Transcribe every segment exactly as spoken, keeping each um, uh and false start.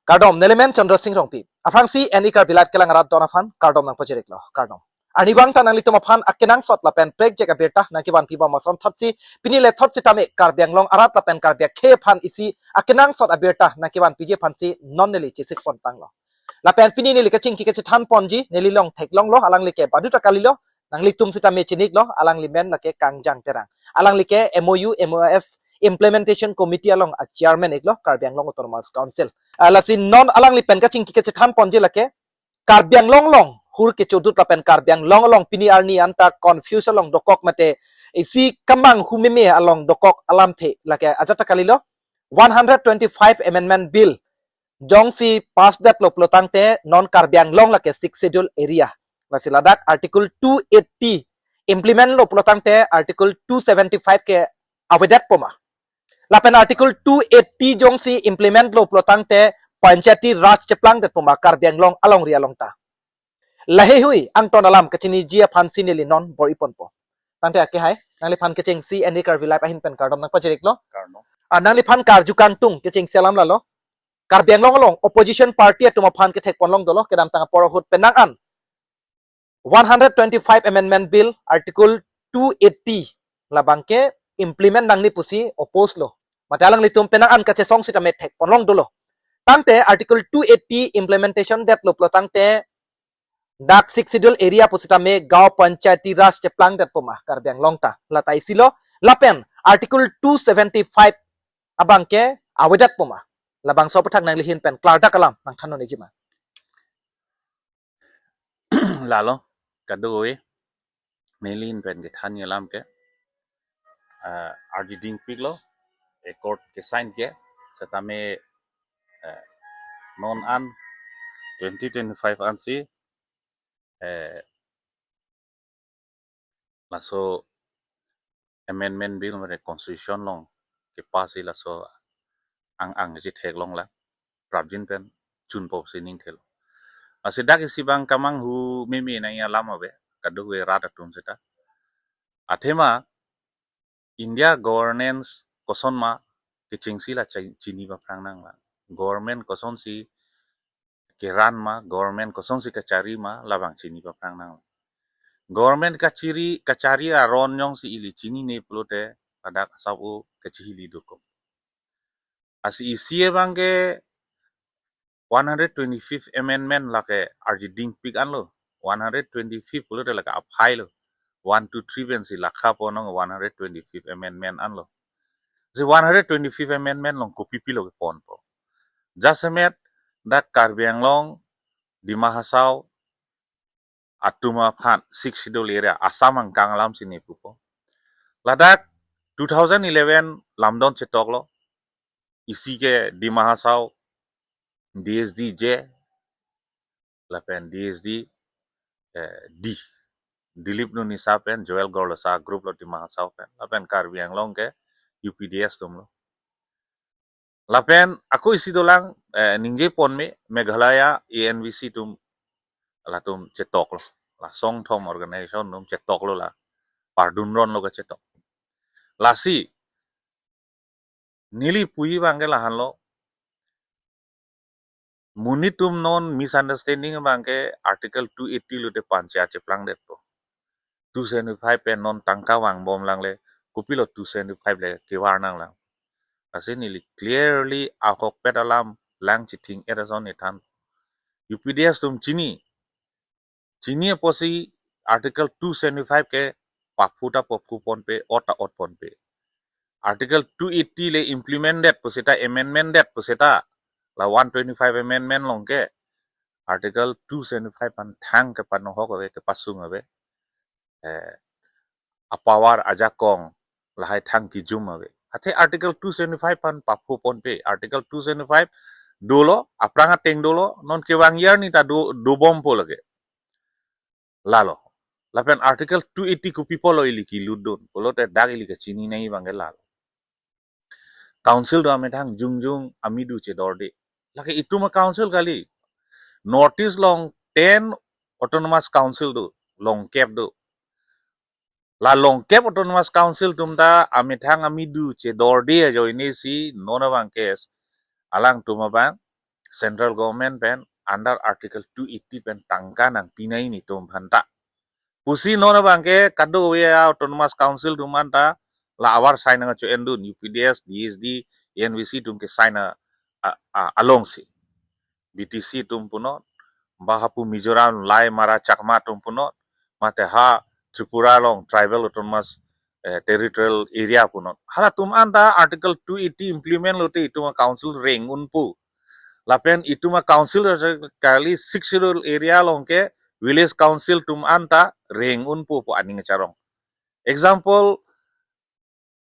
Kardom, neli men Chandra Singh Rongpi. Aphrangsi N E Karbi Live kelang arat don aphan kardom nangpachiriklo. Kardom. Arnivang ta nanglitum aphan akenangsot lapen prekjak abirta nangkevanpi bom ason thotsi, pini lethot sitame Karbi Anglong arat lapen Karbi akhei aphan isi akenangsot abirta nangkevanpiji aphansi non neli chesik pontanglo. Lapen pini neli kachingki kachethan ponji neli long theklonglo, alangli ke baduta kalilo, nanglitum sitame chiniklo, alangli men lake Kangjang Terang. Alangli ke M O U, M O S Implementation Committee along a chairman iklo, Karbi Anglong Autonomous Council. Ah, lasi non alangli pen kachingki kachethan ponji lake, Karbi Anglong along hur kechodut lapen Karbi Anglong along pini arni anta confuse along dokok mate isi kemang humeme along dokok alamthe lake ajat ta kalilo. One hundred twenty-five Amendment Bill jongsi pass detlo pulotangte non Karbi Anglong lake Sixth Schedule area. Lasi ladak Article two eighty implement lo pulotangte Article two seventy-five ke avedet poma. Lapen Article two eighty jongsi implement lo pulotangte Panchayati Raj cheplangdet poma Karbi Anglong alongri along ta. Laheihui angton alam kachiniji aphansi neli non bor-i ponpo. Tangte ake hai, nangliphan kechengsi N E Karbi Live ahin pen kardom nangpachiriklo. Kardom. Ah, nangliphan karju kangtung kechengsi alam lalo. Karbi Anglong along opposition party atum aphan kethek ponlong dolo, kedamtang apor ahut penang an one hundred twenty-five Amendment Bill Article two eighty labang ke implement nangne pusi oppose lo. Mate alanglitum penang an kachesong sitame thek ponlong dolo. Tangte Article two eighty implementation detlo pulotangte dak Sixth Schedule area pusitame Gaon Panchayati Raj cheplangdet poma Karbi Anglong ta. Lata isi lo, lapen Article two seventy-five abang ke avedet poma. Labangso aputhak nangli ahin pen klardak alam nangthan un-ejima. Lalo, kadokave, neli ahin pen kethanji alam ke, ah, arjudingpiklo, accord ke sign ke, setame, eh, non an twenty twenty-five ansi, eh, laso Amendment Bill mate Constitution along kepass si laso ang ang si theklonglo, prapjin pen chunpo si ning thelo. Lasi dak isi abang kemang humeme nangji alam ave, kadokave rat atum seta. Athema India governance kosonma kechengsi la chi- chini paphrang nanglang. Government kosonsi keran ma, government kosonsi kachari ma, labang chini paphrang nanglang. Government kachiri, kachari aron jongsi ili chinine pulote ladak asap-o kachihili dokok. Lasi isi abang ke one hundred twenty-fifth Amendment lake arjudingpik anlo. One hundred twenty-fifth pulote lake aphai lo. One, two, three pensi lakha ponong one hundred twenty-fifth Amendment anlo. Si one hundred twenty-fifth Amendment along kopi pilo keponpo. Jasemet dak Karbi Anglong, Dima Hasao atum aphan Sixth Schedule area, Assam angkang alam si nangpupo. Ladak two thousand eleven lamdon chetoklo. Isi ke Dima Hasao D S D J lapen D S D, eh, D. Dilip Nunisa pen, Joel Gorlosa group lo Dima Hasao pen. Lapen Karbi Anglong ke U P D S atum lo. Lapen ako isi dolang, eh, ningje ponme, Meghalaya A N V C atum, latum chetoklo. La songthom organization atum chetoklo la. Pardun ronlo kachetok. Lasi neli puji abang ke lahenlo. Monit atum non misunderstanding abang ke Article two eighty lote Panchayat cheplangdetpo. Two seventy-five pen non tangka vangbom langle, kopilo two seventy-five le kevar nanglang. Lasi neli clearly ahokpet alam lang chithing-et ason neli than. U P D S atum chini. Chini apotsi Article two seventy-five ke paphu ta paphu ponpe, ot ta ot ponpe. Article two eighty le implement det pusita, amendment det pusita, la one twenty-five amendment along ke Article two seventy-five aphan thang kepanohok ave, kepasung ave. Eh, apower ajakong lahai thang kijum ave. Athe Article two seventy-five aphan paphu ponpe, Article two seventy-five dolo, aphrang ateng dolo, non kevang arni ta do, dobompo lake. Lalo. Lapen Article two eighty kopi pulo ili kelutdun pulote dak ili kachini nangji abang ke lalo. Council do amethang jongjong amidu chedorde. Lake itum a-council kali. North East along ten autonomous council do, longkep do. La longkep autonomous council atum ta amethang amidu chedorde ajoine si non abang ke alangtum abang central government pen under Article two eighty pen tangka nangpinai netum aphanta pusi non abangke kadokave a-autonomous council atum anta la avarsai nangcho-endun, U P D S, D S D, A N V C atum ke sign a, a, a, alongsi. B T C atum punon, ba hapu Mizoram, Lai, Mara, Chakma atum punon, mate ha Tripura along tribal autonomous, eh, territorial area punon. Halatum anta Article two eighty implement lote itum a-council reng-unpo. Lapen itum a-council kali Sixth Schedule area along ke village council atum anta reng-unpo pu aning charong. Example,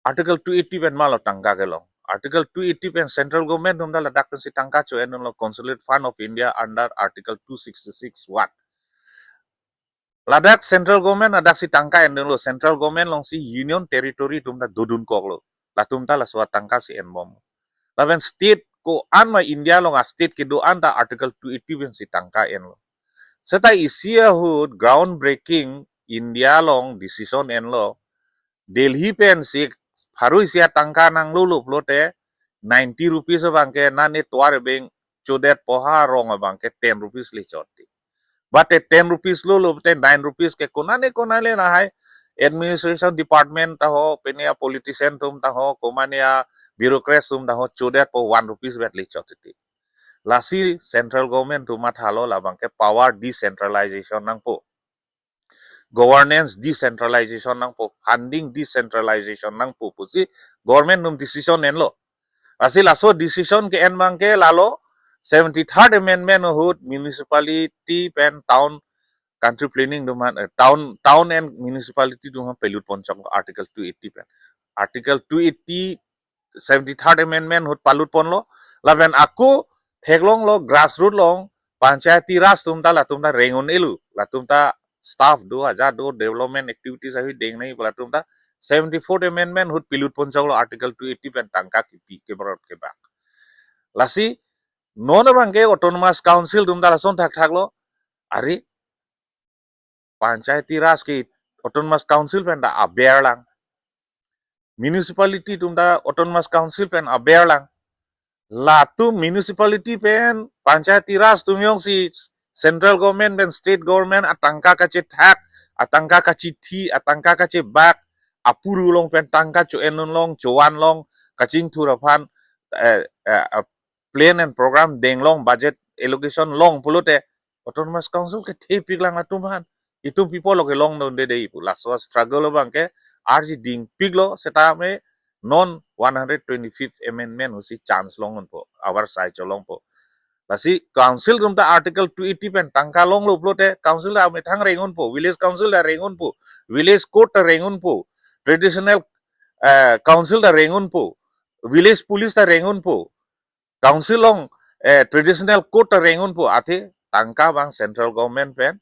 Article two eighty pen malo tangka kelong. Article two eighty pen central government atum ta ladak pensi tangka cho-endunlo, Consolidated Fund of India under Article two sixty-six one. Ladak central government ladaksi tangka endunlo, central government alongsi union territory atum ta dodunkoklo. Latum ta laso atangka si enbom. Lapen state ko-an ma India along a-state kedo-an ta Article two eighty pensi tangka enlo. Seta isi ahut groundbreaking India along decision enlo. Delhi pensi pharo isi atangka nanglolo pulote ninety rupees abangke nane tovar ebeng chodetpo, ha rong abangke ten rupees le chot ti. Bate ten rupees lolo te nine rupees ke konane konane lahai administration department ta ho, pine a-politician atum ta ho, komane a-bureaucrats atum ta ho, chodetpo one rupees vet le chot ti. Lasi central government atum mathalo labangke power decentralization nangpo, governance decentralization nangpo, funding decentralization nangpo pusi government atum decision enlo. Lasi laso decision ke-en abangke lalo seventy-third amendment ahut municipality pen town, country planning atum aphan, eh, town, town and municipality atum aphan pelutpon chok Article two eighty pen. Article two eighty, seventy-third amendment ahut palutponlo. Lapen ako theklonglo grassroot along Panchayati Raj atum ta latum ta reng-un-elo, latum ta staff do, aja do, development activities ahui deng nai latum ta seventy-fourth amendment ahut pelutpon choklo Article two eighty pen tangka kipi kebarot kebak. Lasi non abangke autonomous council atum ta lason thakthaklo. Ari Panchayati Raj ke autonomous council pen ta aber lang. Municipality atum ta autonomous council pen aber lang. Latum municipality pen Panchayati Raj atum jongsi central government pen state government atangka kachethak, atangka kachethi, atangka kachebak, apuru along pen tangka cho-endun long, chovan long, kachingthur aphan, eh, eh, eh, plan and program deng long, budget allocation long pulote autonomous council ke thepik lang latum aphan. Itum people lo kelong dundede pu. Laso struggle abangke arji dingpiklo setame non one hundred twenty-fifth amendment ahutsi chance long-unpo, avarsai cholongpo. Lasi council atum ta Article two eighty pen tangka longlo pulote council ta amethang reng-unpo, village council ta reng-unpo, village court ta reng-unpo, traditional, eh, council ta reng-unpo, village police ta reng-unpo, council along, eh, traditional court ta reng-unpo, athe tangka abang central government pen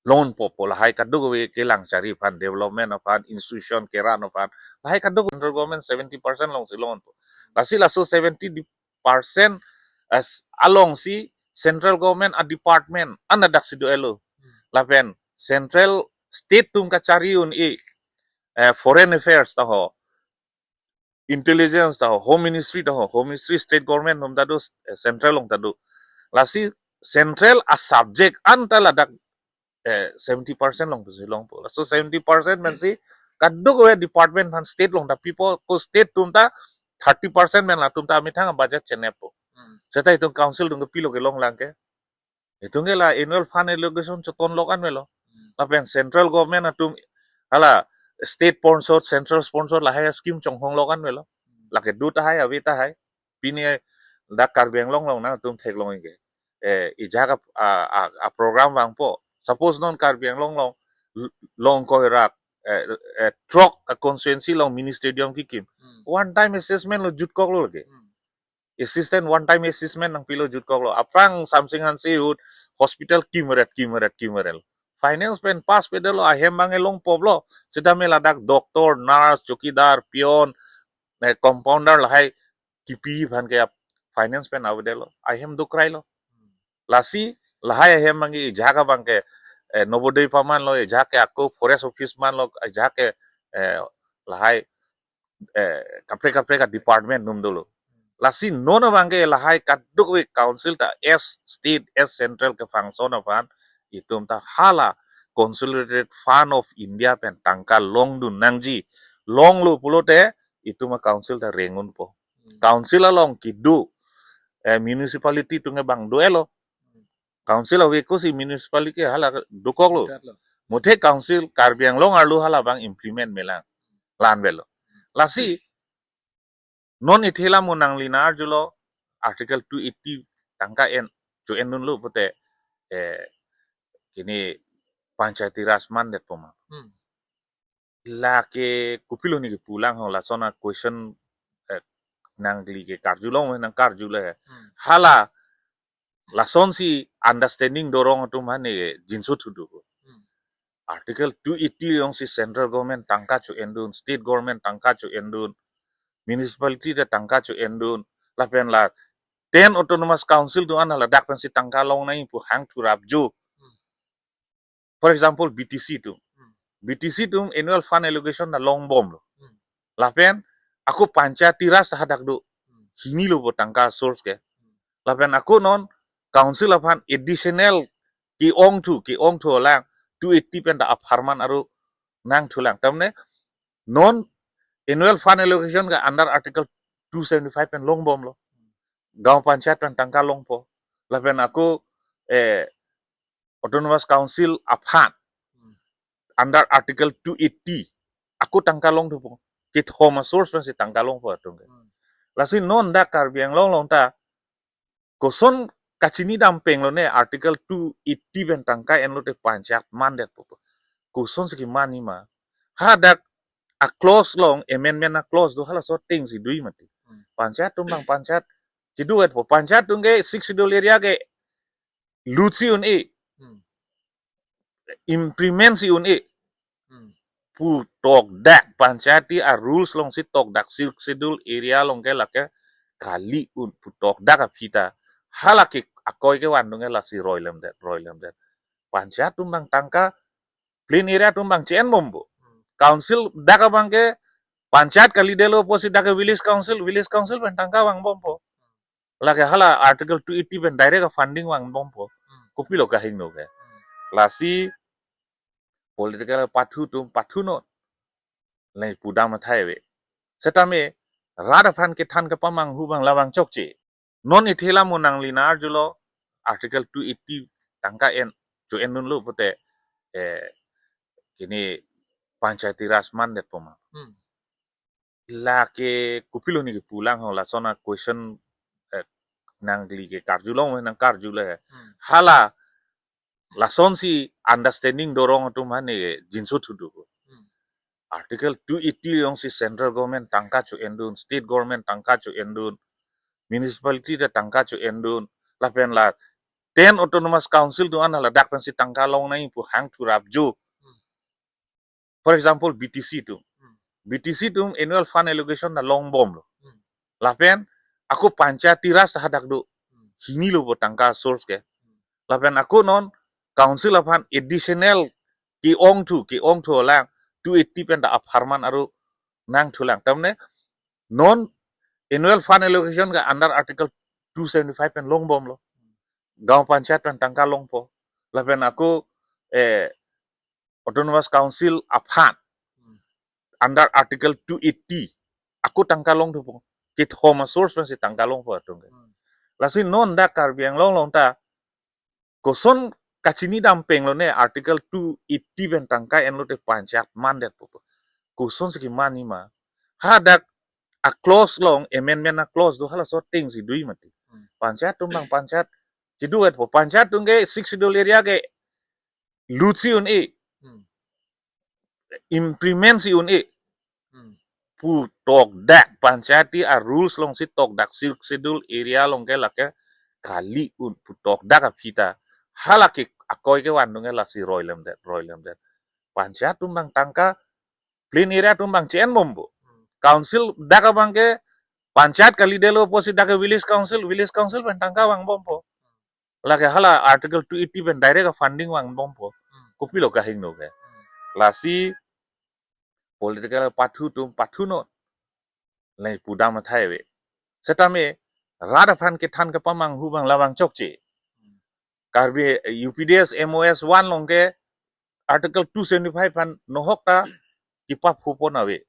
long-unpo pu lahai kadokave kelang chari aphan, development aphan, institution keran aphan, lahai kadok central government seventy percent alongsi long-unpo. Lasi laso seventy di-, percent as alongsi central government a-department an ladaksi do-elo. Lapen central state atum kachari un-e, eh, foreign affairs ta ho, intelligence ta ho, home ministry ta ho, home ministry state government atum ta do, eh, central along ta do. Lasi central a-subject an ta ladak, eh, seventy percent along pusi longpo. Laso seventy percent pensi kadokave department aphan state along ta pipo, ko state atum ta thirty percent pen latum ta amethang budget cheneppo. Hmm. Seta itum council atum ke pilo kelong lang ke. Itum ke la annual fund allocation choton lok an melo. Hmm. Lapen central government atum hala state sponsor, central sponsor lahai scheme chonghong lok an melo. Hmm. Lake do tahai, ave tahai. Pini dak Karbi Anglong along nangtum theklong-ik ke. Eh, ejak a, a, a, a-program vangpo. Suppose non Karbi Anglong along, l-, Longkoi rak, eh, eh, throk a-constituency along mini stadium kikim. Hmm. One time assessment lo jutkoklo lake. Hmm. Assistant one time assessment nangpilo jutkoklo. Aphrang Samsing Hanse ahut hospital kimret, kimret, kimret. Finance pen pass pedetlo, ahem abang longpoplo. Setame ladak doctor, nurse, chowkidar, peon, eh, compounder lahai kipi aphan ke ap-, finance pen avedetlo. Ahem dokrailo. Lasi lahai ahem abang ejak abangke, eh, Navodaya pamanlo, ejak ke ako forest office manlo, ejak ke, eh, lahai, eh, kaprek kaprek a-department atum dolo. Lasi non abangke lahai kadokave council ta as state, as central ke function aphan itum ta hala Consolidated Fund of India pen tangka longdun nangji. Longlo pulote itum a-council ta reng unpo. Council along kedo, eh, municipality atum ke bang do-etlo. Council ave kosi municipality ke hala dokoklo. Muthe council Karbi Anglong arlo hala bang implement melang. La-an avelo. Lasi non ithe la mo nangli nangarjulo Article two eighty tangka en cho-endunlo pute, eh, kini Panchayati Raj mandetpo ma. Hmm. Lake kopilo ni kepu lang ho lason a-question, eh, nangli ke karjulong nangkarjule. Hmm. Hala lasonsi understanding dorong atum aphan ne jinso thudu. Hmm. Article two eighty alongsi central government tangka cho-endun, state government tangka cho-endun, municipality ta tangka cho-endun, lapen la ten autonomous council atum an ladak pensi tangka long nangji pu hang thurap jo. Hmm. For example, B T C atum. Hmm. B T C atum annual fund allocation ta longbomlo. Hmm. Lapen ako Panchayati Raj ta hadak do. Hmm. Hinilo bo tangka source ke. Hmm. Lapen ako non council aphan additional ke-ongthu, ke-ongthu lang two eighty pen ta apharman aro nangthulang. Tamne non annual fund allocation ke under Article two seventy-five pen longbomlo. Gaon Panchayat pen tangka longpo. Lapen ako, eh, Autonomous Council aphan under Article two eighty ako tangka longthupo. Kethom a-source pensi tangka longpo atum ke. Hmm. Lasi non dak Karbi Anglong along ta koson kachinidam penglo ne Article two eighty pen tangka enlote Panchayat mandetpo. Kosonsi keman-ji ma. Hadak a-clause along, amendment a-clause do halaso atengsi do-ji mati. Hmm. Panchayat atum bang Panchayat kedo-etpo. Panchayat atum ke Sixth Schedule area ke lutsi un-e. Hmm. Implement si un-e. Hmm. Pu tokdak Panchayati a-rules alongsi tokdak Sixth Schedule area along ke lake kali un pu tokdak aphi ta. Hala ke akoi kevan atum ke lasi roilemdet, roilemdet. Panchayat atum bang tangka plain area atum bang che-enbompo. Hmm. Council dak abangke Panchayat kalidetlo pusi dak ke village council, village council pen tangka vangbompo. Lake hala Article two eighty pen direct a-funding vangbompo. Hmm. Kopilo kahingno ke. Hmm. Lasi political pathu atum pathunon. Leng pudam athai ave. Setame rat aphan kethan kepamanghu abang labang chokche. Non ithe la mo nangli nangarjulo Article two eighty tangka en cho-endunlo pute, eh, kini Panchayati Raj mandetpo ma. Hmm. Lake kopilo ni kepu lang ho lason a-question, eh, nangli ke karjulong nangkarjule. Hmm. Hala lasonsi understanding dorong atum aphan ne jinso thudu. Hmm. Article two eighty alongsi central government tangka cho-endun, state government tangka cho-endun, municipality ta tangka cho-endun, lapen la ten autonomous council atum an ladak pensi tangka long nangji pu hang thurap jo. Hmm. For example, B T C atum. Hmm. B T C atum annual fund allocation ta longbomlo. Hmm. Lapen ako Panchayati Raj ta hadak do. Hmm. Hinilo bo tangka source ke. Hmm. Lapen ako non council aphan additional ke-ongthu, ke-ongthu lang two eighty pen ta apharman aro nangthulang. Tamne non annual fund allocation ke under Article two seventy-five pen longbomlo. Gaon Panchayat pen tangka longpo. Lapen ako, eh, Autonomous Council aphan, hmm, under Article two eighty ako tangka longthupo. Kethom a-source pensi tangka longpo atum ke. Hmm. Lasi non dak Karbi Anglong along ta koson kachinidam penglo ne Article two eighty pen tangka enlote Panchayat mandetpo. Kosonsi keman-ji ma. Hadak a-clause along, amendment a-clause do halaso atengsi do-ji mati. Hmm. Panchayat atum bang Panchayat kedo-etpo. Panchayat atum ke Sixth Schedule area ke lutsi un-e. Hmm. Implement si un-e. Hmm. Pu tokdak Panchayati a-rules alongsi tokdak Sixth Schedule area along ke lake kali un pu tokdak aphi ta. Hala ke akoi kevan atum ke lasi roilemdet, roilemdet. Panchayat atum bang tangka plain area atum bang che-enbompo. Hmm. Council dak abangke Panchayat kalidetlo pusi dak ke village council, village council pen tangka vangbompo. Lake hala Article two eighty pen direct a-funding vangbompo. Hmm. Kopilo kahingno ke. Hmm. Lasi political pathu atum pathunon. Leng pudam athai ave. Setame rat aphan kethan kepamanghu abang labang chokche. Karbi U P D S M O S one along ke Article two seventy-five aphan nohok ta kipaphupon ave.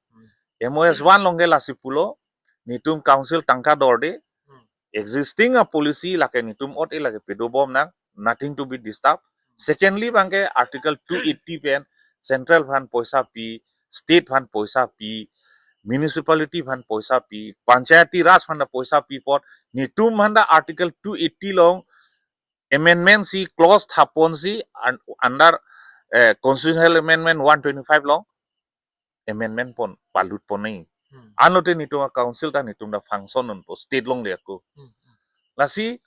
M O S one along ke lasi pulo, netum council tangka dorde, existing a policy lake netum ot-e lake pedobom nang, nothing to be disturbed. Secondly, abang ke Article two eighty pen central aphan poisa pi, state aphan poisa pi, municipality aphan poisa pi, panchayati raj aphan ta poisa pi apot, netum aphan ta Article two eighty along amendment si clause thapon si un-, under eh, constitutional amendment one twenty-five along amendment pon palut pon ni. Hmm. Anlote netum a council ta netum ta function unpo state along le ako. Hmm, hmm. Lasi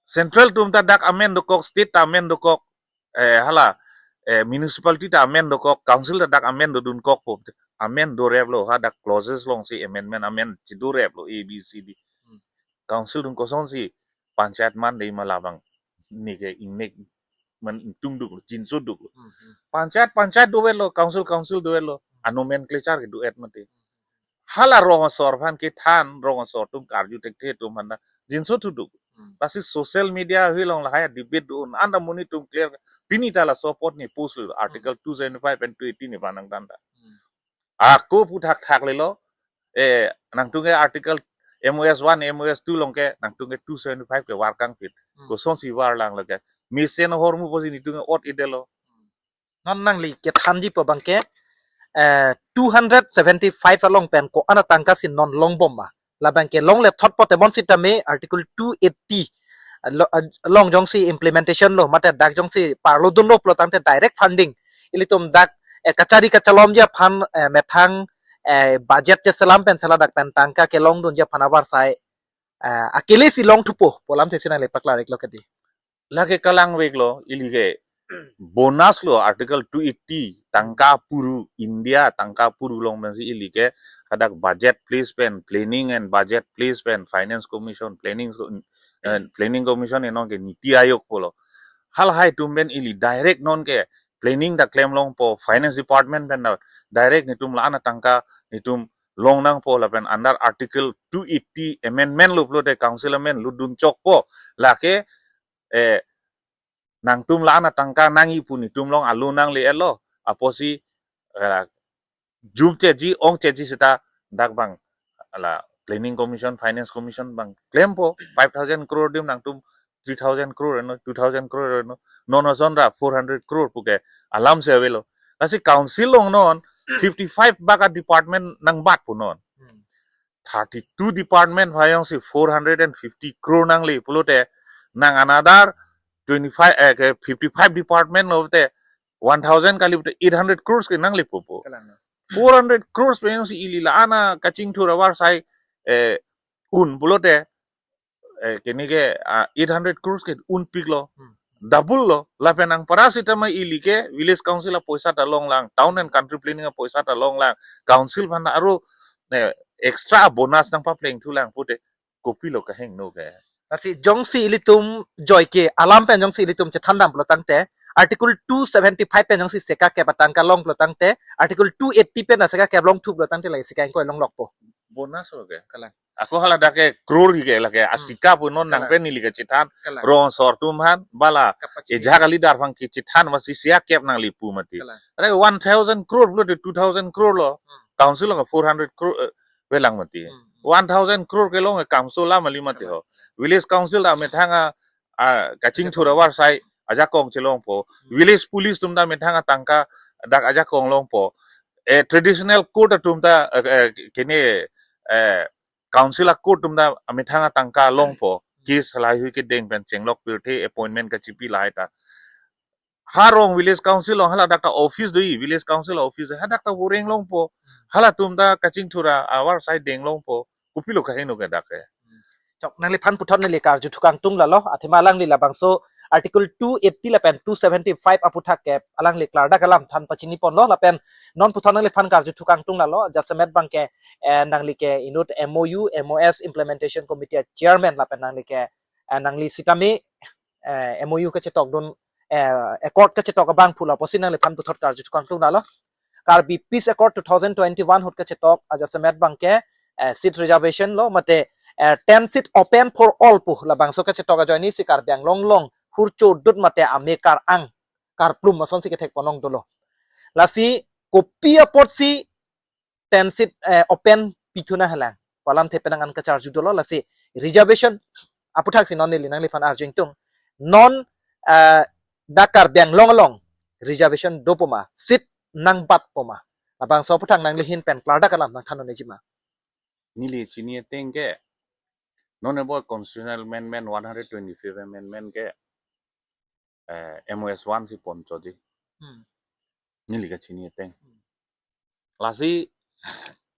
central atum ta dak amend dokok, state ta amend dokok, eh, hala eh, municipality ta amend dokok, council ta dak amend dodun kokpo. Amend doreplo, ha dak clauses along si amendment amend chidoreplo A B C D. Hmm. Council atum kosonsi panchayat mandei ma labang, neke ingnek man ingtung duk, jinso duk. Hmm, hmm. Panchayat panchayat doverlo, council council doverlo, a nomenclature kedo-et mati. Hala rong asor aphan kethan, rong asor atum karju thekthe atum aphan ta jinso thu duk. Hmm. Lasi social media ahoi along lahai debate do-un, anta monit atum clear, pini ta laso apot ni post lo, Article two seventy-five and two eighty ni panang tanta. Hmm. Ako pu thakthak lelo, eh, nangtum ke Article M O S one, M O S two along ke nangtum ke two seventy-five ke var kangpit. Hmm. Kosonsi var lang lake. Mesen ahormu pusi netum ke ot-edetlo. Hmm. Non nangli kethanji pu abang ke, eh, two hundred seventy-five along pen ko-an atangka si non longbom ma. Labang ke longle thot pote bonsitame Article two eighty, eh, lo-, eh, along jongsi implementation lo, mate dak jongsi parlo dunlo pulo tangte direct funding. Ilitum dak, eh, kachari kachalomji aphan, eh, methang, eh, budget cheselam pen si ladak pen tangka kelongdunji aphan avarsai, eh, akele si long thupo pu alamthe si nangli paklar-iklo kedi. Lake kalang veklo, ili ke bonus lo, Article two eighty, tangka puru, India tangka puru along pensi ili ke hadak budget place pen, planning and budget place pen, finance commission, planning, eh, planning commission, e non ke niti ayog pulo. Halahai atum pen ili direct non ke planning ta klem longpo, finance department pen ta direct netum la-an atangka netum long nangpo, lapen under Article two eighty amendment lo pulote council amendment lo dun chokpo. Lake, eh, nangtum la-an atangka nangji pu netum along alo nangle-etlo. Apotsi, eh, jum cheji, ong cheji seta dak abang la planning commission, finance commission abang klempo, five thousand crore adim nangtum three thousand crore eno, two thousand crore eno, non ason ra four hundred crore puke alam si avelo. Lasi council along non fifty-five bak a department nangbatpo non. Hmm. Thirty-two department aphan jongsi four hundred and fifty crore nangle pulote, nang another twenty-five, eh, ke fifty-five department lo te, one thousand kali pulote eight hundred crores ke nanglepo po. Kalang. Four hundred crores pen jongsi ili la-an akachingthur avarsai, eh, un pulote, eh, kene ke, ah, eight hundred crores ke unpiklo. Hmm. Double lo, lapen anparasitame ili ke village council apoisa ta longlang, town and country planning apoisa ta longlang, council aphan ta aro, eh, extra bonus nangpaplengthulang pute, kopilo kahingno ke. Lasi jongsi ilitum joike alam pen jongsi ilitum chethandam pulo tangte, Article two seventy-five pen jongsi sekakep atangka long pulo tangte, Article two eighty pen ta sekakep longthu pulo tangte lake seka ingkoi longlokpo. Bonus lo ke. Kalang. Ako hala dak ke crore ke lake, hmm, asika pu non nang, kalang, pen ili kachethan. Kalang. Rong asor atum aphan, bala, kapachini, ejak a leader aphan kachethan, masi sekakep nanglepu mati. Kalang. Ada one thousand crore pulote two thousand crore lo. Hmm. Council lo four hundred crore, eh, velang mati. Hmm. One thousand crore kelong, eh, council lam ali mati ho. Kalang. Village council ta methang a, a, kachingthur avarsai ajakong chelongpo. Hmm. Village police atum ta methang atangka, dak ajakong longpo. Eh, traditional court atum ta, eh, eh, kene, eh, council a court atum ta methang atangka longpo. Hmm. Case lahai hui kedeng pen chenglok pirthe, appointment kachipi lahai ta. Ha rong village council along hala dak ta office do-i, village council office, hadak ta voreng longpo. Halatum ta kachingthur avarsai deng longpo. Kopilo kahingno ke dak ke. Chok, nangliphan puthot neli karju thukangtung lalo, athema alangli labangso Article two eighty lapen two seventy-five aputhak ke alangli klardak alam than pachini ponlo, lapen non puthot nangliphan karju thukangtung lalo, jasemet abang ke, eh, nangli ke inut M O U, M O S Implementation Committee Chairman lapen nangli ke, eh, nangli sitame, eh, M O U kachetokdun, eh, accord kachetok abangphu lapusi nangliphan puthot karju thukangtung lalo. Karbi Peace Accord two thousand twenty-one ahut kachetok ajasemet abang ke, eh, seat reservation lo mate, eh, ten seat open for all pu labangso kachetok ajoine si Karbi Anglong along hurcho dut mate amekar ang karplum asonsi kethek ponlong dolo. Lasi kopi apotsi ten seat, eh, open pithu nanghelang pu alamthe penang an kacharju dolo. Lasi reservation aputhaksi non neli nangliphan arju ingtung. Non, eh, dak Karbi Anglong along reservation dopo ma, seat nangbatpo ma? Labangso aputhak nangli ahin pen klardak alam nangthan un-ejima. Neli chini ateng ke, non ebo constitutional amendment, one hundred twenty-fifth amendment ke, eh, M O S one si ponchotji. Hmm. Neli kachini ateng. Hmm. Lasi,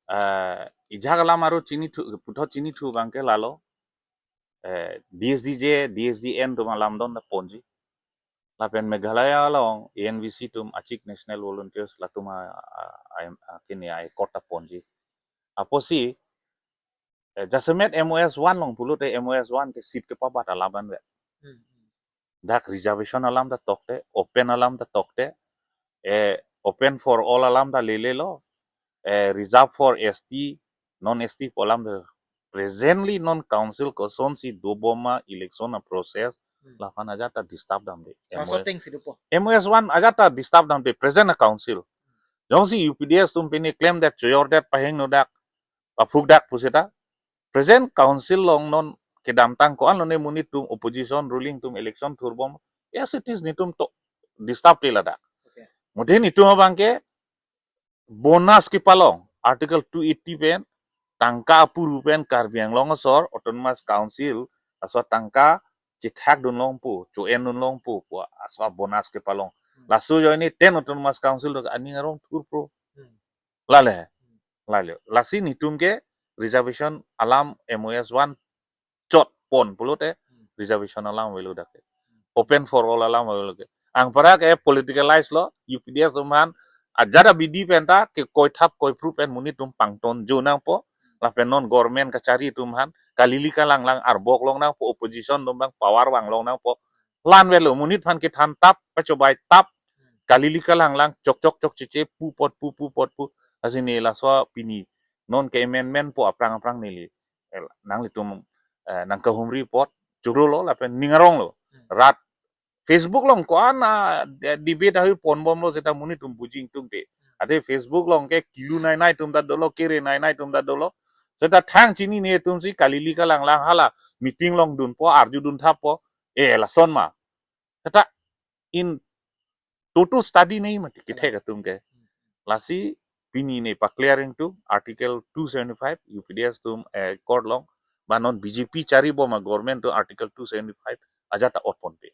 eh, ijak alam aru chinithu, puthot chinithu abangke lalo, eh, D S D J, D S D N atum alam don ta ponji. Lapen Meghalaya along A N V C atum achik National Volunteers latum a, a, a, a, kini a-accord ta ponji. Apotsi, eh, jasemet M O S one along pulote M O S one ke seat kepabat alam anvet. Hmm. Dak reservation alam ta tokte, open alam ta tokte, eh, open for all alam ta lelelo, eh, reserve for S T, non S T pu alam ta. Presently non council kosonsi dobom ma election a-process, Hmm. laphan ajat ta disturb damde. Laso M O S, atengsi dopo. M O S one ajat ta disturb damde, present a-council. Jongsi U P D S atum pini claim that choyor that pahingno dak, paphuk dak pusita. Present council along non kedamtang ko-an lone monit atum opposition ruling atum election thurbom. Yes, it is, netum to disturb te ladak. Okay. Mode netum abangke bonus kepalong Article two eighty pen, tangka apuru pen Karbi Anglong asor Autonomous Council aso tangka chethak dunlongpo, cho-en dunlongpo pu aso bonus kepalong. Hmm. Laso ajoine ten Autonomous Council do aning arong thurpo. Hmm. Lale. Hmm. Lale. Lasi netum ke reservation alam M O S one chot pon pulote Hmm. reservation alam avelo dak ke. Open for all alam avelo ke. Anparake politicalize lo, U P D S atum aphan ajat abidi penta ke koithap koiphru pen monit atum pangtonjo nangpo, lapen non government kachari atum aphan kalili kalanglang arbok long nangpo, opposition atum abang power vanglong nangpo. La-an avelo, monit aphan kethan tap, pachobai tap, kalili kalanglang chok chok chok cheche pu apot pu pu apot pu. Lasi ne laso pini non ke amendment pu aphrang aphrang neli, eh, nanglitum, eh, nangkahumri apot churolo lapen ning aronglo. Hmm. Rat Facebook along ko-an a de-, debate ahui ponbomlo seta monit atum buji ingtungte. Ante Facebook along ke kilu nei nei atum ta dolo, kere nei nei atum ta dolo. Seta thang chinine atumsi kalili kalanglang hala meeting along dunpo, arju dun thappo. Eh, lason ma. Seta in total study nei mati kethek atum ke. Lasi pini ne pa-clear ingtung Article two seventy-five U P D S atum, eh, accord along, ba non B J P charibom a-government atum Article two seventy-five ajat ta ot ponpe.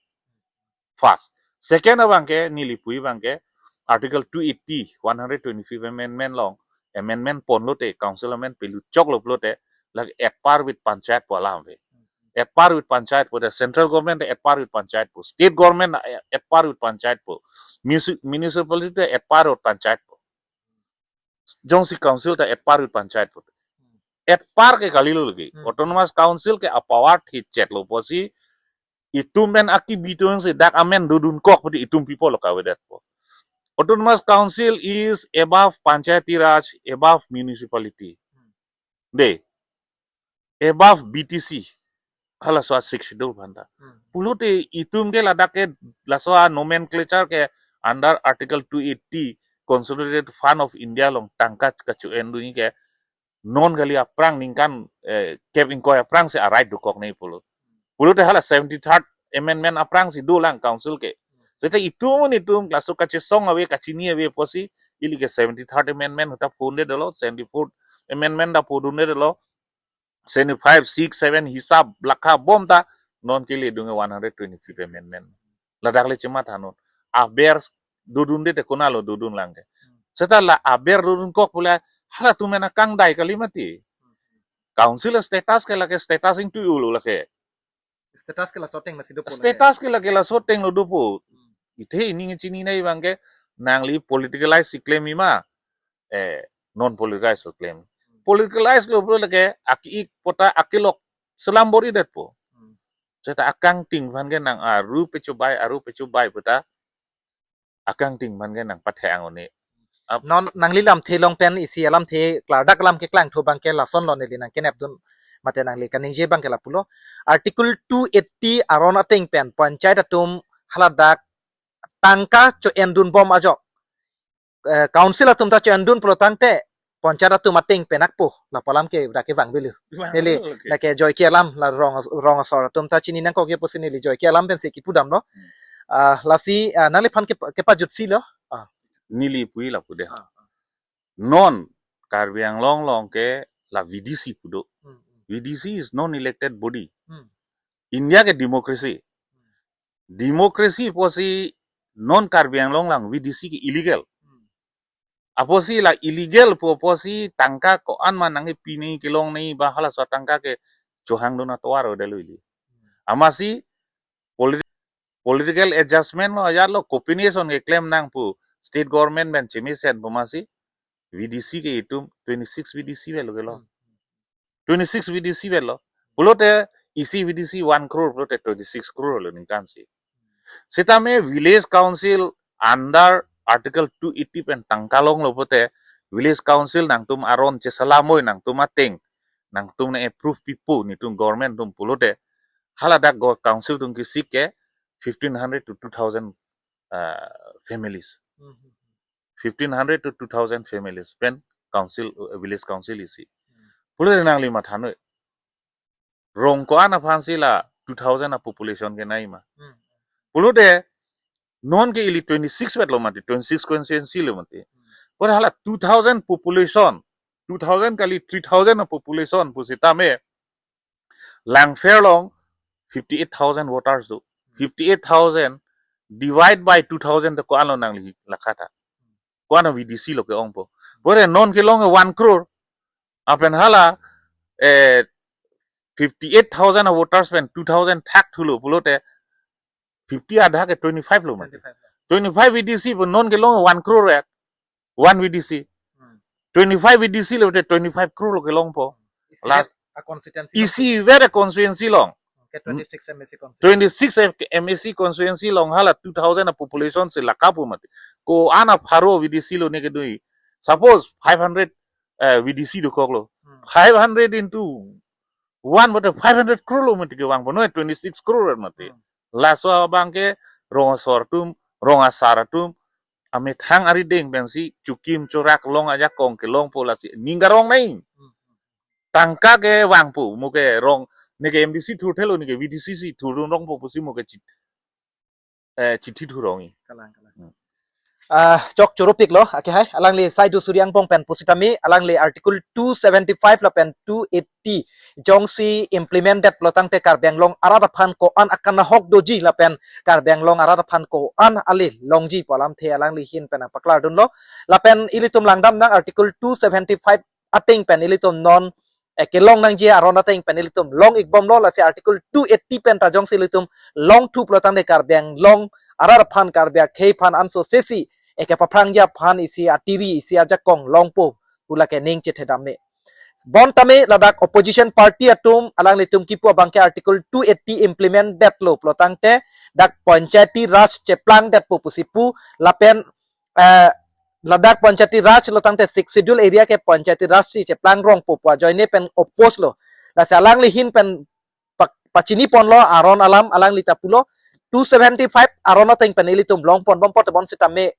First. Second abangke, neli pu abangke, Article two eighty, one hundred twenty-fifth Amendment along, amendment ponlote, council amendment pelu choklo pulote, lake at par with panchayat pu alam ave. At par with panchayat pu te, central government at par with panchayat pu, state government at par with panchayat pu, musi-, municipality at par with panchayat pu. Jongsi council ta at par with panchayat pu. At par ke kalilo lagi. Hmm. Autonomous Council ke a-power thichet lo pusi itum pen akibi atumsi dak amen dodunkok pudi itum people lo kavedetpo. Autonomous Council is above Panchayati Raj, above municipality. De. Above B T C. Halaso a-Sixth Schedule aphanta. Hmm. Pulote itum ke ladak ke laso a-nomenclature ke under Article two eighty Consolidated Fund of India along tangka kacho-en dunji ke non kali aphrang ningkan, eh, kep ingkoi aphrangsi a-right dokok nangji pulo. Pulote hala seventy-third Amendment aphrangsi dolang council ke. Seta itum itum laso kachesong ave, kachini ave pusi ili ke seventy-third Amendment ahut ta pondedetlo, seventy-fourth Amendment ta pondedetlo, seventy-five, six, seven hisap lakha bom ta non kele dunge one hundred twenty-fifth Amendment. Ladak le chemathanon. Aber dodunde te konatlo dodunlang ke. Seta la aber dodunkok pule halatum ena kangdai kali mati. Council status ke lake status ingtui-ulo lake. Status ke laso ateng mati dopo lake. Status ke lake laso ateng lo dopo. Hmm. Ithe ining chinine abangke nangli politicalize si claim-ji ma. Eh, non politicalize lo claim. Politicalize lo pulo lake aki-ik pota akilok selam bor-idetpo. Hmm. Seta akangting aphan ke nang aru pechobai, aru pechobai pota akangting aphan ke nang pathek ang-un-e. Non nangli lamthe along pen isi alamthe klardak alam keklangthu abangke lasonlo neli nangkenepdun mate nangli kaningje abangke lapulo. Article two eighty aron ateng pen panchayat atum haladak tangka cho-endunbom ajok, eh, council atum ta cho-endun pulo tangte panchayat atum ateng pen akpo lapu alam ke dak kevang belu. Neli, okay, lake joike alam la rong, rong asor atum ta chini nangkok ke pusi neli joike alam pensi kipudamlo. Ah, lasi, ah, nangliphan ke, kepajutsi lo. Ah. Neli pu-i lapu dei. Ah, ah. Non Karbi Anglong along ke la V D C pu do. Hmm, hmm. V D C is non elected body. Hmm. India ke democracy. Democracy pusi non Karbi Anglong along V D C ke illegal. Hmm. Apotsi la illegal pu apotsi tangka ko-an ma nangkepi nangkelong nangji ba halaso atangka ke chohangdun atovar o delo ili. Amatsi politi-, political adjustment lo ajat lo kopine ason keklem nang pu state government pen chemesen pu amatsi V D C ke itum twenty-six V D C avelo kelong. Twenty-six V D C avelo. Pulote isi V D C one crore pulote twenty-six crore lo ningkan si. Sitame village council under Article two eighty pen tangka longlo pulote village council nangtum aron chesalamoi nangtum ateng, nangtum nang-approve pipo netum government atum pulote haladak go council atum kesik ke fifteen hundred to two thousand, uh, families. Hmm. Fifteen hundred to two thousand families pen council, uh, village council isi. Hmm. Pulote nangli mathanoi. Rong ko-an aphansi la two thousand a population kenangji ma. Hmm. Pulote non ke ili twenty-six vetlo mati, twenty-six constituency lo mati. Hmm. Pulote hala two thousand population, two thousand kali three thousand a population pusitame Langpher along fifty-eight thousand voters do. Fifty-eight thousand divide by two thousand to ko-anlo nangli lakha ta. Ko-an V D C lo ke-ongpo. Bore non kelong one crore. Lapen hala, eh, fifty-eight thousand a voters pen two thousand thakthulo pulote fifty adha ke twenty-five lo mati. Twenty-five. Twenty-five V D C pu non kelong one crore at. One V D C. Hmm. Twenty-five V D C lo te twenty-five crore lo kelongpo. Isi last vet a constituency lo. Isi vet a constituency along. Ke twenty-six M A C constituency. Twenty-six M A C constituency along hala two thousand a population si lakha pu mati. Ko-an apharo V D C lo ne kedui. Suppose five hundred, eh, V D C dokoklo. Hmm. Five hundred into one mate five hundred crore lo mati kevangpo noi, twenty-six crore mati. Hmm. Laso abangke rong asor atum, rong asar atum amethang arideng pensi chukim churak along ajakong kelongpo lasi ning karong nai. Hmm. Tangka kevangpo, mo ke rong, neke M D C thurthelo, neke V D C si thurdun rongpo pusi mo ke chit, eh, chithi thurongji. Kalang, kalang. Hmm. Ah, chok choro piklo, akehai, alangli Saidu Suri angbong pen pusitame, alangli Article two seventy-five lapen two eighty jongsi implement det pulo tangte Karbi Anglong arat aphan ko-an akanahok doji lapen Karbi Anglong arat aphan ko-an ale longji pu alamthe alangli ahin pen paklardunlo. Lapen ilitum langdamnang Article two seventy-five ateng pen ilitum non, eh, kelong nangji aron ateng pen ilitum long-ikbomlo, lasi Article two eighty pen ta jongsi ilitum longthu pulo tangte Karbi Anglong arat aphan, Karbi akhei aphan, anso sesi, eh, kepaphrangji aphan isi atiri, isi ajakong longpo pu lake ning chethedam me. Bonta me ladak opposition party atum alanglitum kipu abangke Article two eighty implement detlo pulo tangte dak Panchayati Raj cheplangdetpo pusi pu lapen, eh, ladak Panchayati Raj lo tangte Sixth Schedule area ke Panchayati Raj si cheplang rongpo pu ajoine pen oppose lo. Lasi alangli ahin pen pa-, pachiniponlo aron alam, alangli ta pulo two seventy-five aron ateng pen ilitum longponbompo te bonsitame,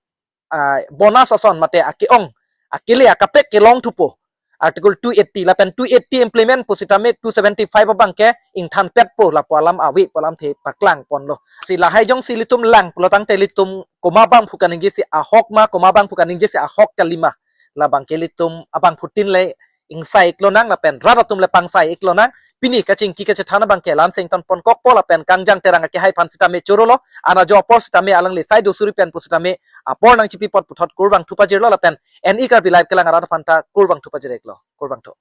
ah, bonus ason mate ake-ong, akele akaprek kelongthupo Article two eighty lapen two eighty implement pusitame two seventy-five abangke ingthanpetpo lapu alam ave pu alamthe paklangponlo. Si lahai jongsi ilitum lang pulo tangte ilitum komat abangphu kaningje si ahok ma, komat abangphu kaningje si ahok kali ma, labangke ilitum abangphutin le ingsai-iklonang lapen rat atum le pangsai-iklonang. Pini kachingki kachethan abangke la-an si ingtonponkokpo lapen Kangjang Terang akehai aphan sitame chorolo, ana jo apor sitame alangli Saidu Suri pen pusitame apor nangchipipot puthot kurvangthu pajirlo lapen N E Karbi Live kelang arat aphan ta kurvangthu pajir-iklo. Kurvangthu.